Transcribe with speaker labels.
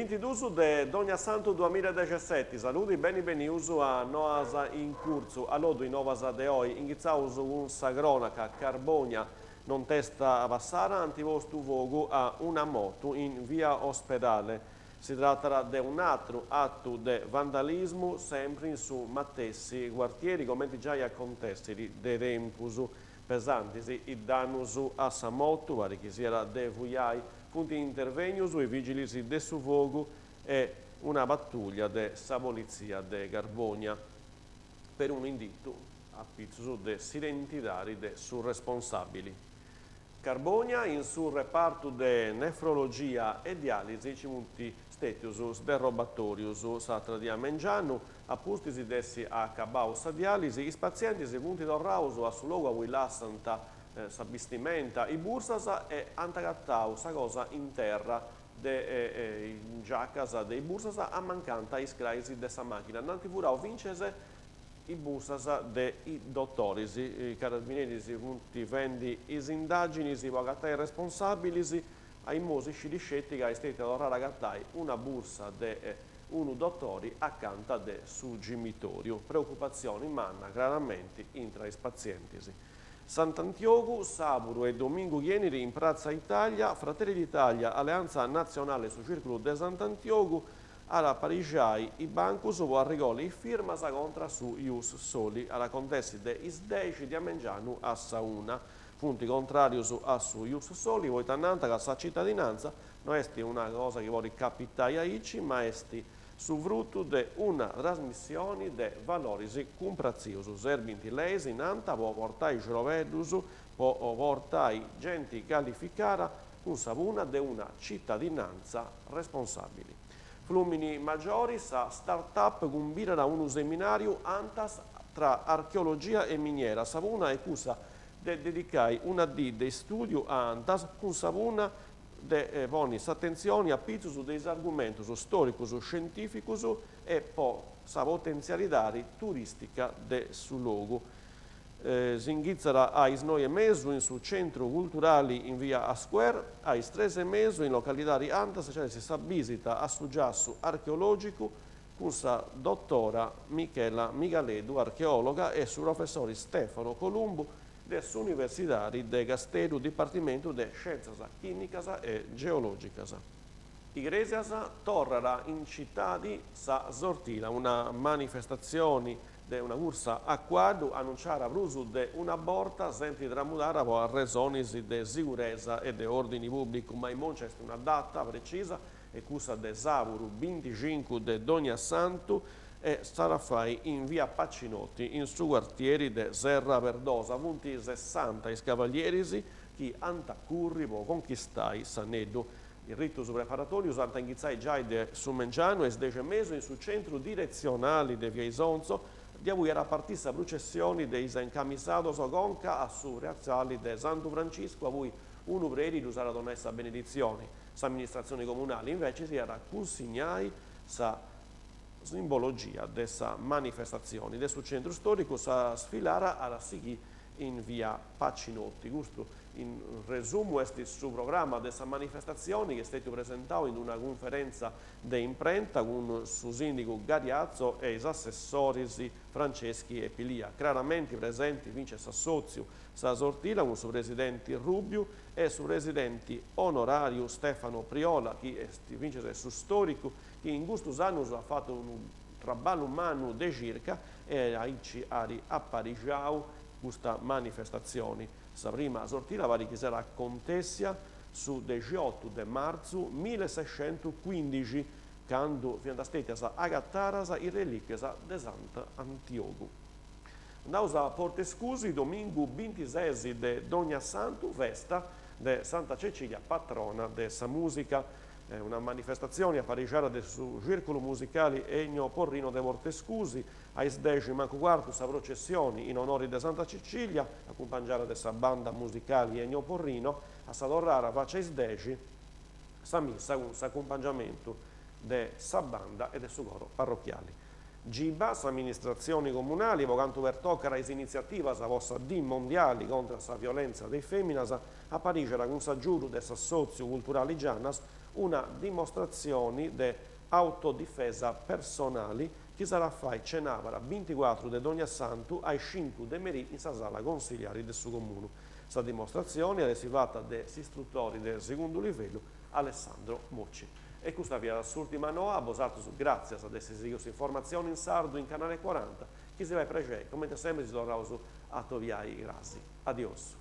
Speaker 1: Bintiduus de Dogniassantu duamilla e dexesseti, saludi, beni benius a Noas in Curtzu, alloddu is novas de oi, inghitzaus cun sa cronaca, Carbonia, nontesta passara ant postu fogu a una motu in via Ospedale. Si tratat de un'atru atu de vandalismu sempri in su matessi cuartieri comenti giai acontessit de tempus. Pesantis is dannus a sa motu, parit chi siat de fuiai, funt intervènnius is vìgilis de su fogu e una patùllia de sa politzia de Carbònia. Perunu inditu a pitzus de s'identidadi de su responsàbili. Carbònia, in su repartu de nefrologia e diàlisi ci funt stètius sderrobatòrius. S'atra dia mengianu, a pustis de essi acabau sa diàlisi, is patzientis funt torraus a su logu aui lassant sa bistimenta, is bursas e ant agatau sa cosa in terra de is giacas de is bursas amancant is crais de sa màchina. Nd'ant furau fintzas is bursas de is dotoris. Is carabineris funt fendi is indàginis po agatai is responsàbilis. A imoi si scit sceti ca est stètia torrada a agatai una bursa de unu dotori acanta de su gimitòriu. Preocupatzioni manna craramenti intra is patzientis. Sant'Antiogu, sàburu e domingu chi 'enit in Pratza Italia, Fratelli d'Italia, Alleanza Nazionale su Cìrculu de Sant'Antiogu at a aparixai is bancus po arregolli is firmas contra su Ius Soli. At a acontessi de is dexi de a mengianu a sa una. Funt contràrius a su Ius Soli poita nant ca sa citadinantza no est una cosa chi podit capitai aici ma est su frutu de una trasmissioni de valoris cumpratzius. Serbint leis, nant, po portai xrobeddus, po portai genti calificada cun sa punna de una citadinantza responsàbili. Flùmini Magiori, sa start-up cumbidat unu seminàriu Antas tra archeologia e miniera. Sa punna est cussa de dedicai una dì de istùdiu a Antas cun sa punna de ponni s'atentzioni a pitzus de is argumentus stòricus, scientìficus e po sa potentzialidadi turìstica de su logu. S'inghitzat a is noi e mesu in su Centru Culturali in via Asquer, a is tres e mesu in localidadi Antas nc'at essi sa bìsita a su giassu archeològicu cun sa dotora Michela Migaleddu, archeòloga, e su professori Stefano Columbu de s'Universidadi de Casteddu, Dipartimentu de Scièntzias Chìmicas e Geològicas. Igrèsias, torrat in citadi sa Sortila, una manifestatzioni de una cursa a cuaddu annunciada prus de una borta, sempri tramudada po arresonis de siguresa e de òrdini pùblicu, ma imoi nc'est una data precisa, est cussa de sàburu binticincu de Dogniassantu e s'at a fai in via Pacinotti, in su cuartieri de Serra Perdosa. Funt sessanta is cavallieris chi ant a curri po conchistai s'aneddu. Is ritus preparatòrius ant a inghitzai giai de su mengianu a is dexi e mesu in su centru diretzionali de via Isonzo, de aui at a partì sa prucessioni de is incamisados conca a su pratzali de Santu Franciscu aui unu predi ddus at a donai sa beneditzioni. S'amministratzioni comunali invecis at a cunsignai sa simbologia de sa manifestatzioni. De su centru stòricu sa sfilada at a sighì in via Pacinotti. Custu, in resumu, est su programma de sa manifestatzioni chi est stètiu presentau in una cunferèntzia de imprenta cun su sìndigu Gariazzo e is assessoris Franceschi e Pilia. Craramenti presenti fintzas s'assòtziu Sa Sortila cun su presidenti Rubiu e su presidenti onoràriu Stefano Priola chi est fintzas su stòricu chi in custus annus at fatu unu traballu mannu de circa e aici at aparixau custa manifestatzioni. Sa prima sortila parit chi siat acontèssia su dexiotu de martzu millesescentucuindixi, candu fiant stètias agatadas is relìquias de Sant'Antiogu. Andaus a Portescusi, domingu bintises de Dogniassantu, festa de Santa Cecilia, patrona de sa mùsica. Una manifestatzioni aparixada de su Cìrculu Musicali Ennio Porrino de Portescusi. A is dexi mancu cuartu sa processioni in onori de Santa Cecilia, acumpangiada de sa banda musicali Ennio Porrino. A sa torrada faci a is dexi sa missa cun s'acumpangiamentu de sa banda e de su coro parrochiali. Giba, s'amministratzioni comunali, po cantu pertocat is initziativas po sa Dì Mondiali contra sa violèntzia de is fèminas, aparixat cun s'agiudu de s'assòtziu culturali Giannas. una dimostratzioni de autodifesa personali chi s'at a fai cenàbara binticuatru de Dogniassantu a is cincu de merì in sa sala consiliari de su Comunu. Sa dimostratzioni at essi fata de s'istrutori de segundu livellu Alessandro Mocci. E custa fiat s'ùrtima noa, a bosatrus gràtzias de essi sighiu s'informatzioni in sardu in Canale Cuaranta, chi si fait prexeri, comente sempri si torraus a atobiai crasi. Adiosu.